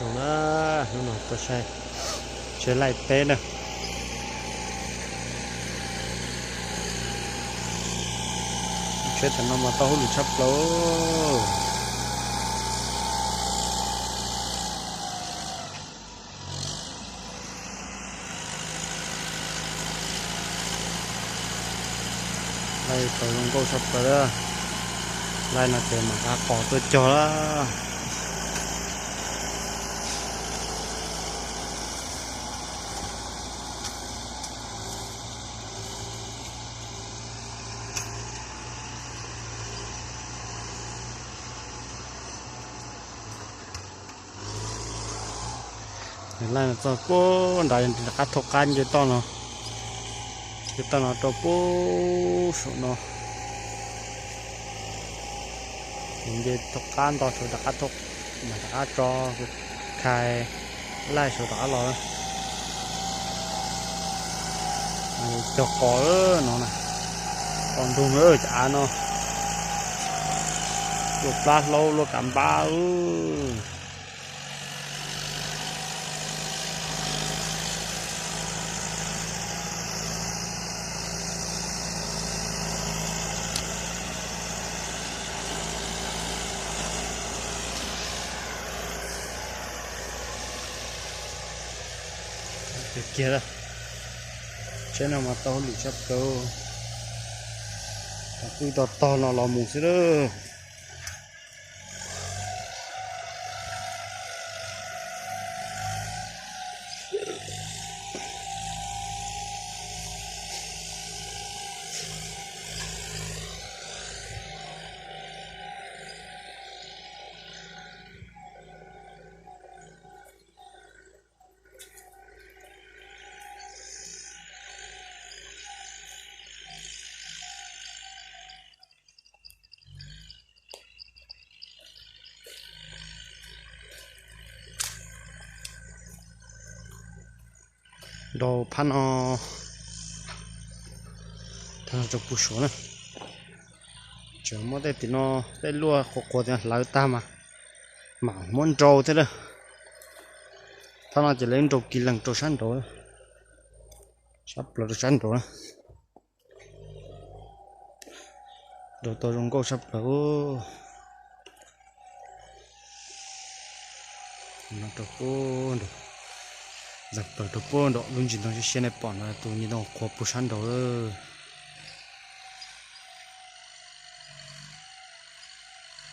Zoo na, hnub no tuaj saib tsheb laij peb na. Tsheb tam no mas tau hauj lwm tshaj plaws. Laij tau zoo nkauj tshaj plaws. Laij no ces mam rov qos tuaj cog lawm. Laij no txog puag nrad, rov qab thauj qab nce toj no, nce toj no rau puag saum no. Nce thauj qab nto saud rov qab thauj, mas rov qab tso khai laij saud rov qab los. Cog qos no na, qos ntug na cov av no. Luaj plab hlaub luaj kav npab. Kiag, tsheb no mas tau hauj lwm tshaj plaws. Twb tog tog no los mus xwb lawm. Nrau phab no, phab no rau puag saud na. Tseem muab tej tim no, tej luaj qhuav qhuav tim no hlawv tag mas mam muab nrau thiab lawm. Phab no ces lawv nrau kis lees rau sab nraud, sab plaws rau sab nraud na. Nrau tau zoo nkauj sab plaws. Rau puag nraud, txog plaws rau puag nraud lub ntsis ntoo siab siab nej pom no, tus ntsis ntoo qhuav puag sab nraud lawm.